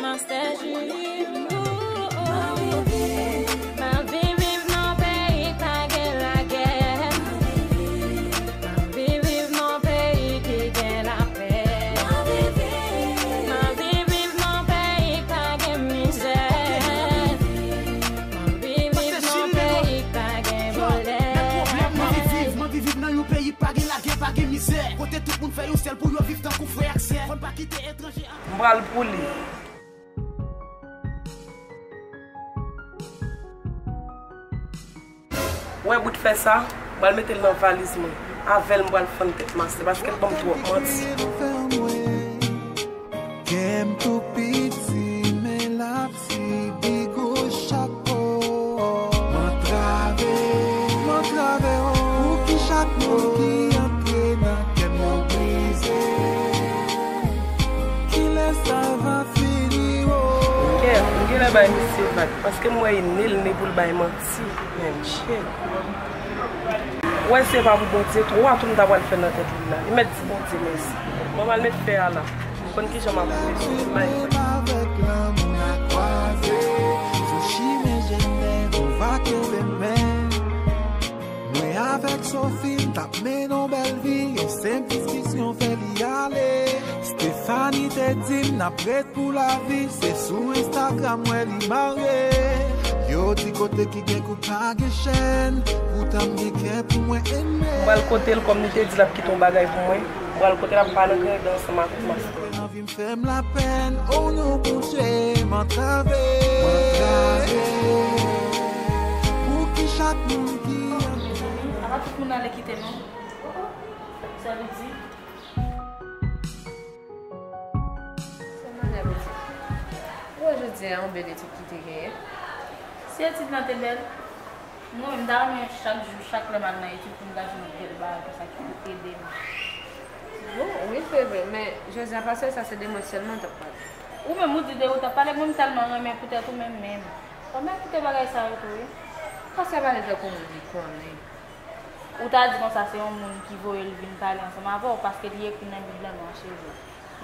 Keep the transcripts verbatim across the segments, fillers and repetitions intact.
Mwen anvi viv nan peyi k pa gen lagè. Mwen anvi viv nan peyi ki gen lapè. Mwen anvi viv nan peyi k pa gen mizè. Mwen anvi viv nan peyi k pa gen vòlè. Mwen anvi viv, mwen anvi viv nan yon peyi k pa gen lagè, pa gen mizè. Kote tout moun fè yon sèl pou yo viv tankou frè ak sè. Fò n pa kite etranje antre. M pral pou li. Wè bout fè sa, m pral mete l nan valiz mwen. Avè l m pral fann tèt mastè, paske l ban m twòp manti. Kè m tou piti, men l ap sibi gwo chak. Mwen trave, mwen trave, oh. Pou ki chak moun ki antre nan kè m yo brize? Kilè sa va fini, oh? Kè, m genlè bay misye vag, paske m wè e ne l ne pou l bay manti, menm shit. Wè si se pa pou Bondye, twa tou m ta pral fè nan tèt li la. Li mèt di Bondye mèsi. Mwen m al met fè a la. M konn kijan m ap boule sou li. Avèk lanmou n a kwaze sou chimen, je ne vous va kenbe men. Mwen avèk Sophie n t ap mennen yon bèl vi, yon senp diskisyon fè li ale. Stéphanie te di m n ap ret pou lavi, se sou Instagram wè li marye. Yo di kote ki gen kout pa gen chèn, poutan m gen kè pou mwen enmen. M pral kote l kòm li te di l ap kite yon bagay pou mwen. M pral kote l ap pale angle ansanm avèk mastè. Anvi m fè m lapèn, o non Bondye, m antrave. M antrave. Pou ki chak moun ki. Apa tout moun ale kite nou? Sa vle di? Sèlman n ap di. Ou wè jodi a yon bèl etid ki te genyen. Si etid lan te bèl, mwen menm m ta renmen chak jou, chak lè m al nan etid pou m ta jwenn yon bèl bagay konsa ki pou ede m. Bon, wi, se vre, men jodi a pastè sa se de mwen sèlman t ap pale. Ou menm ou di de ou t ap pale, mwen m tèlman renmen poutèt ou menm, men fò m evite bagay sa yo tou, wi. Pastè pale tankou moun ki konnen. Ou ta di konsa se yon moun ki voye l vin pale ansanm avè w, paske li ekri nan Bib lan nwa cheve.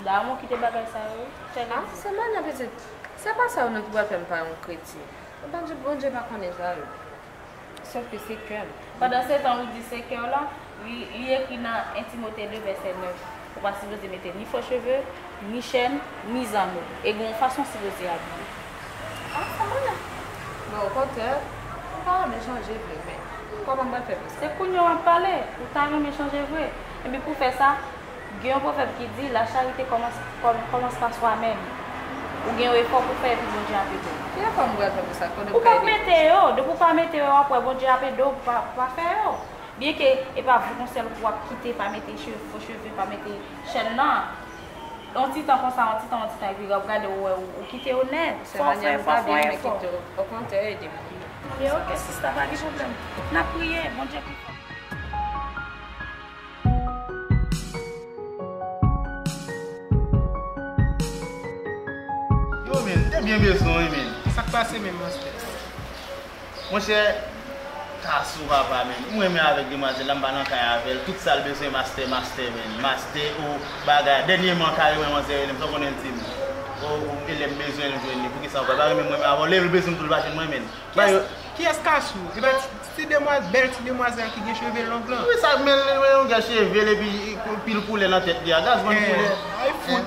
M ta renmen w kite bagay sa yo, wi. Tèlman. Ah, se manna pitit. Se pa sa yo non ki pral fè m pa yon kretyen. Bondye, Bondye pa konnen sa yo. Sòf ke se kè m. Pandan se tan ou di se kè w la, li, li ekri nan en Timote de vèsè nèf. Ou pa sipoze mete ni fo cheve, ni chèn, ni zanno. E gen yon fason w sipoze abiye. Ah, sa mwen menm. Men okontrè, m pa renmen chanje vre, men kòman m pral fè pou sa? Se kounye a w ap pale, ou ta renmen chanje vre. Epi pou fè sa, gen yon pwovèb ki di, la charité commence, com-, commence par soi-même. Ou gen yon efò pou fè epi Bondye ap ede w. Ki efò m pral fè pou sa? Ou p ap mete yo, depi w pa mete yo, w ap wè Bondye ap ede w, pa, pa fè yo. Byenke e pa vou yon sèl kou w ap kite pa mete cheve, fo cheve, pa mete chèn nan. Yon ti tan konsa, yon ti tan, yon ti tan, epi w ap gade, w wè, ou, ou kite yo nèt. Fò w fè efò, fò w fè efò. Okontrè, ede m. Ebyen, oke, sista, pa gen pwoblèm. N ap priye, Bondye pi fò. Yo, men, m te byen bezwen w, wi, men. Sa k pase menm, mastè? Monchè, Kasou papa, men. Mwen menm avèk demwazèl la, m pa nan kay avè l. Tout sa l bezwen, mastè, mastè, men. Mastè, o, bagay. Dènyèman, kareman, manzè rele m, sa w konnen l di m. O, o, e lè m bezwen l, m jwenn li. Poukisa ankò? L pa renmen mwen, men avè w. Lè l bezwen m tou, l pa jwenn mwen, men. Kiyès, kiyès Kasou? E pa ti, ti demwazèl, bèl ti demwazèl ki gen cheve long lan? Wi, sa, men, men, men, yon gè cheve l, epi pil koulè nan tèt li a. Gazman koulè. Ay, fout.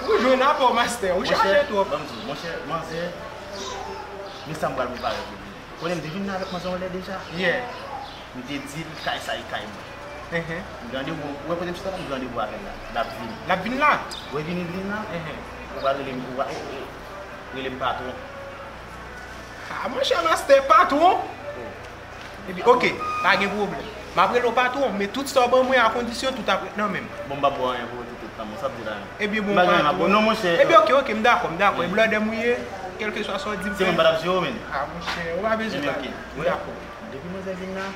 Ou jwenn apè w, mastè. Ou chaje twòp. Ban m di w, monchè, manzè, men sa m pral prepare pou li. Konnen m te vin la avèk manzè yon lè deja. Yeah. M te di l kay sa e kay mwen. Mhm. M gen randevou, ou wè kote m chita la, m gen randevou avè l la. L ap vini. L ap vin la? Ou wè vini l vin la? Mhm. Ou pral rele m, ou pral, ou, ou, rele m patwon. Ah, monchè, mastè, patwon? Oh. Epi, oke, pa gen pwoblèm. M ap rele w patwon, men tout sa w ban mwen a kondisyon tout ap ret nan men m. Bon, m p ap ba w anyen pou w di tout nan men w, sa w ap di la menm. Ebyen, bon, patwon. Non, monchè. Ebyen, oke, oke, m dakò, m dakò. E blòdè m ou ye, kèlkeswa sa w di m fè. Se mwen m pa t ap jere w, men. Ah, monchè, ou pa bezwen pale. Ebyen, oke. M dakò. Depi manzè vin la,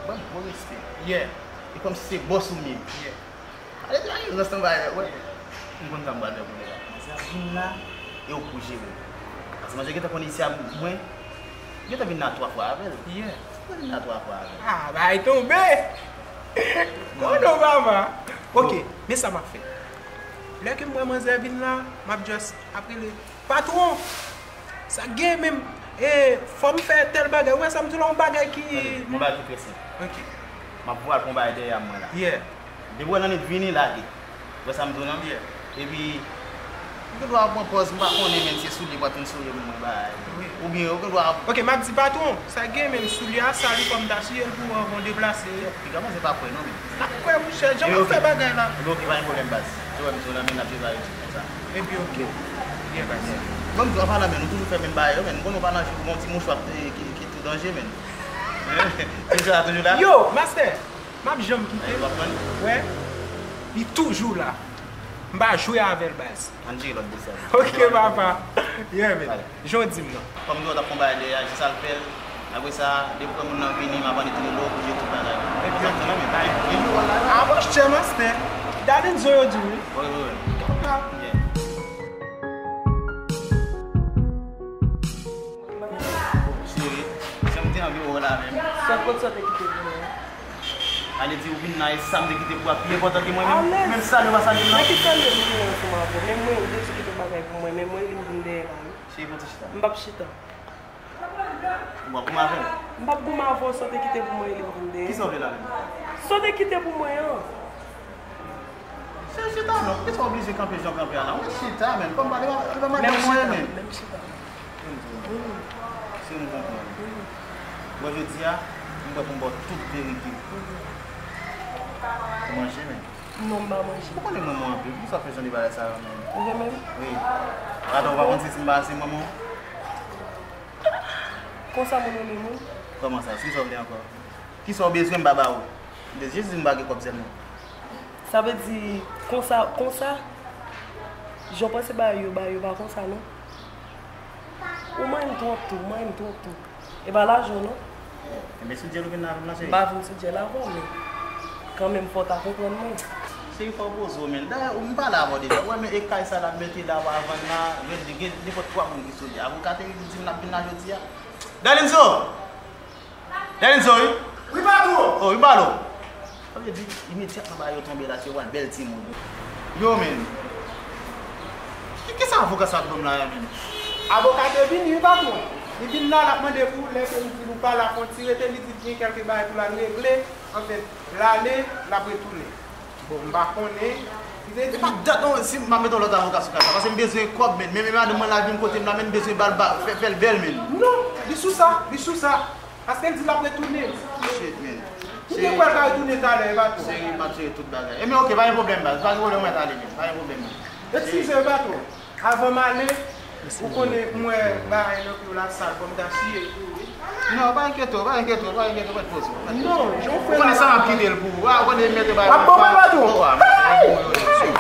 ban m gwo respè. Yeah. E kòmsi se bòs ou m ye. Yeah. Ale di, ale, nan stan bagay, wè. M konn sa m pral fè pou nèg la. Manzè ap vin la, e ou k pou jere l. Paske manzè gentan konn isi a, mwen, gentan vin la twa fwa avè l. Yeah. Gentan vin la twa fwa avè l. Ah, bagay tonbe! Oh non, papa! Ok, men sa m ap fè. Lè ke m wè manzè vin la, m ap just ap rele, "Patwon, sa k gen menm? E, fò m fè tèl bagay." Ou wè sa m di w la, yon bagay ki... Tande, yon bagay ki trè senp. Ok. M ap voye al pran bagay dèyè a mwen la. Yeah. Depi w wè Nanit vini, lage. Ou wè sa m di w la? Yeah. Epi, ou gen dwa ap pran pòz, m pa konnen, men se soulye pou ap vin soulye pou mwen, bagay. Wi. Oubyen, ou gen dwa ap... Ok, m ap di patwon, sa gen menm soulye a sal wi, fò m ta siye l pou w anvan w deplase. Piga manzè pa kwè non, men. N ap kwè, monchè, jan w ap fè bagay la. Ebyen, ok, pa gen pwoblèm, baz. Ou wè m di w la, men n ap jere bagay konsa. Ebyen, ok. Yeah, baz. Bon, m di w, an palan, men, nou toujou fè menm bagay yo, men. M konnen w pa nan jou, gon ti mouchwa ki, ki, ki tou danje, men. Ti mouchwa toujou la? Yo, master! M ap janm kite l. Wè, li toujou la. M pa jwe avè l, baz. Ann jere lòt dosye a. Ok, papa. Yeah, man. Jan w di m nan. Kòm nou t ap fè yon bagay dèyè a, jis al fè l. Apre sa, depi w wè moun nan vini, m ap annik rele w pou jere tout bagay. Ebyen, a monchè, master. Dalinzo yo di wi. Wi, wi, wi. Cheri, jan m te anvi wè w la menm. Sòt kot sa w te kite pou mwen. Ale di ou vin la, e sa m te kite pou w a pi enpòtan ke mwen menm. Alèz. Menm salye w pa salye m nan. Men ki salye m vin la ansanm avè w? Men mwen, ou te di kite yon bagay pou mwen, men mwen li m vin dèyè la wi. Cheri, pran ti chita. M p ap chita. Ou ap goumen avè m? M p ap goumen avè w, sa w te kite pou mwen, li m vin dèyè. Kisa w vle la menm? Sa w te kite pou mwen an. Cheri, chita non, poukisa w oblije kanpe jan w kanpe a la? Ou mèt chita, menn. Fò m pale, pale, pale, pale, menm chita, menm chita. Menm chita. Wi. Si m konprann. Wi. Bon, jodi a, m prè pou m ba w tout verite. Wi. Ou manje, menn? Non, m pa manje. Ou konnen m renmen w anpil. Poukisa w fè jan de bagay sa yo, menn? Ou renmen m? Wi. Atò, ou pa konn si, si m pa se manman w? Konsa moun renmen moun? Kòman sa? Kisa w vle ankò? Kisa w bezwen m pa ba ou? M te jis di m pa gen kòb sèlman. Sa vle di konsa, konsa? Jan w panse bagay yo, bagay yo pa konsa non. Ou manyen m twòp tou, ou manyen m twòp tou. E pa lajan w non. Enben sou dyèl ou vin la avè m nan, cheri? M pa vin sou dyèl avè w, men kanmenm fò w ta konprann mwen. Cheri, fò w poze w, men. Dayè, m pale avè w deja. Ou wè, men e kay sa l ap mete la, w a vann la, gen, gen nenpòt twa moun ki sou li. Avoka te di m l ap vin la jodi a. Dalinzo! Dalinzo, wi. Wi, patwon. Oh, wi, balo. Sa vle di, imedyatman bagay yo tonbe la, se yo pral bèl timoun. Yo, men. Ki, ki sa avoka sa t ban m la a, men? Avoka te vini, wi, patwon. Li vin la, l ap mande pou lè ke m di l ou pa la, fè yon ti rete, li di l gen kèlke bagay pou l al regle. Anfen, l ale, l ap retounen. Bon, m pa konnen. Li te di... E pa dat non, si m ap mete yon lòt avoka sou kay sa, paske m bezwen kòb, men. Men, men madanm mwen la vin kote m la, men m bezwen ba l ba, fè, fè l bèl, men. Non, li sou sa, li sou sa. Paske l di l ap retounen. Shit, man. Ou te kwè l ka retounen talè, e pa twò. Cheri, m ap jere tout bagay. Ebyen, ok, pa gen pwoblèm, baz. Pa gen pwoblèm, mwen t ale, man. Pa gen pwoblèm, man. Eskize, e pa twò. Avan m ale, ou konnen, m wè bagay nan pye w la sal, fò m ta siye l pou ou, wi. Non, pa enkyete w, pa enkyete w, pa enkyete w, pa poze w. Non, jan w fè la. Ou konnen sa m ap kite l pou ou. A, ou konnen mete bagay. W ap ban mwen baton. Oh, ah, men, bon, yo, yo, yo.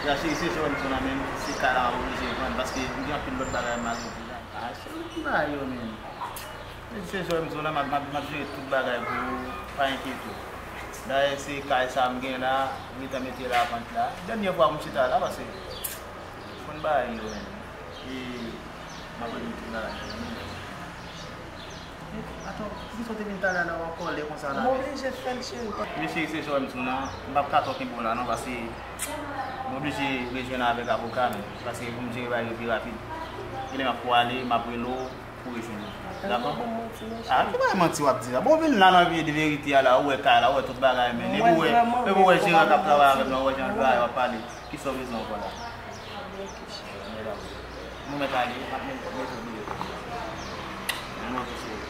Ya, cheri, se jan w di la menm, se kay la m oblije vann, paske m gen anpil lòt bagay m al regle la. Ah, cheri, ki bagay yo menm? Men se jan m di w la, m ap, m ap, m ap jere tout bagay pou ou, pa enkyete w. Dayè, se kay sa m gen la, m gentan mete l avant la. Dènyè fwa pou m chita la, paske konn bagay yo menm. E m ap regle tout bagay yo menm. Men, atò, poukisa w te vin talè a la, w an kòlè konsa la? M oblije fè l, cheri. Men cheri, se jan m di w la, m p ap ka twò kenbe w la non, paske m oblije rejwenn avèk avoka m, paske pou m jere bagay yo pi rapid. Genlè m ap pwale, m ap rele w pou rejwenn mwen. Dakò? Ou ban m manti, non, cheri. Ah, ki bagay manti w ap di la? Bon, ou vin la nan vi de verite a la, ou wè kay la, ou wè tout bagay, men. Epi ou wè, epi ou wè jeran k ap travay avè m nan, ou wè jan bagay yo ap pale. Kisa w bezwen ankò la? Mwen mèt ale, m ap mete w bliye.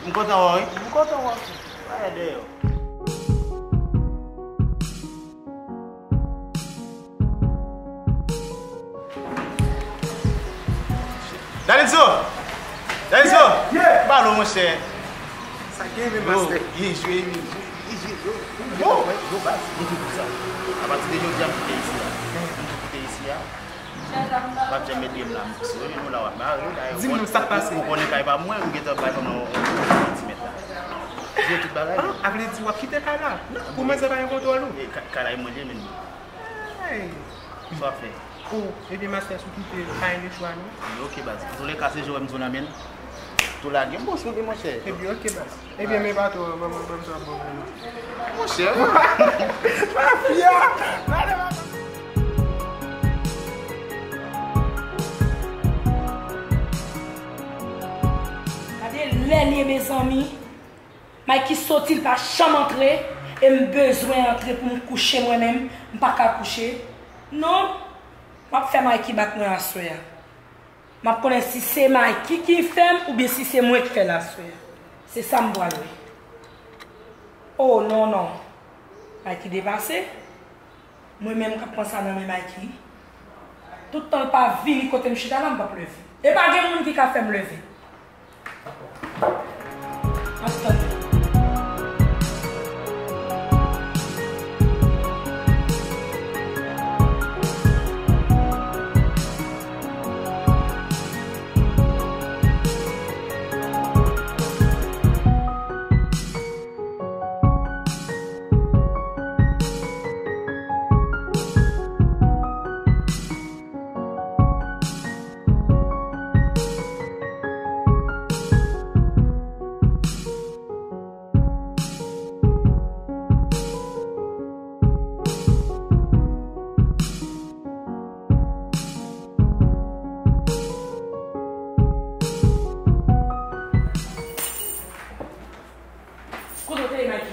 M kontan wè w, wi. M kontan wè w tou. Pa dèyè. Dalinzo! Dalinzo! Yeah, yeah. Balo, monchè. Sa gen, men, master. Yo, byen jwe, men. Byen jwe, yo. Yo, yo, baz, mwen di w sa. Apati de jodi a, m kite isi a. M kite isi a. M ap janm mete m la, m sou nou la, w ap mare, dayè. Di m non, sa k pase? Ou konnen kay pa mwen, ou gentan bay fanm nan yon santimèt la. Jwe tout bagay. Ah, a vle di w ap kite kay la? Non. Pou manzè pa gen kontwòl ou? E, ka-, kay la e mwen li ye, men. Hey! Sa w ap fè? Oh, ebyen, master, si w kite, pa gen chwa, non. Ok, baz. Antouleka, se jan w wè m di w la, men. Tou lage m bon sou li, monchè. Ebyen, ok, baz. Ebyen, men pa twò, ban m, ban m sa bon, bon. Monchè. Mafya! Gade mafya! Lè l ye, mezanmi, Mikey soti, l pa janm antre, e m bezwen antre pou m kouche mwen menm, m pa ka kouche. Non, m ap fè Mikey bat mwen aswè a. M ap konnen si se Mikey ki fè m oubyen si se mwen k fè l aswè a. Se sa m pral wè. Oh, non, non. Mikey depase. Mwen menm k ap pran sa nan men Mikey. Tout tan l pa vini kote m chita la, m p ap leve. E pa gen moun ki ka fè m leve. M ap tann. Kote w te ye, Mikey?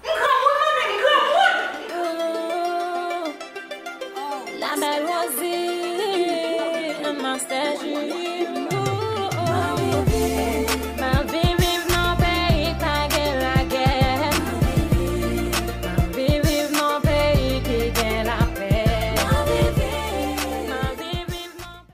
M granmoun, mami, m granmoun! La belle Rosie, un master Jim.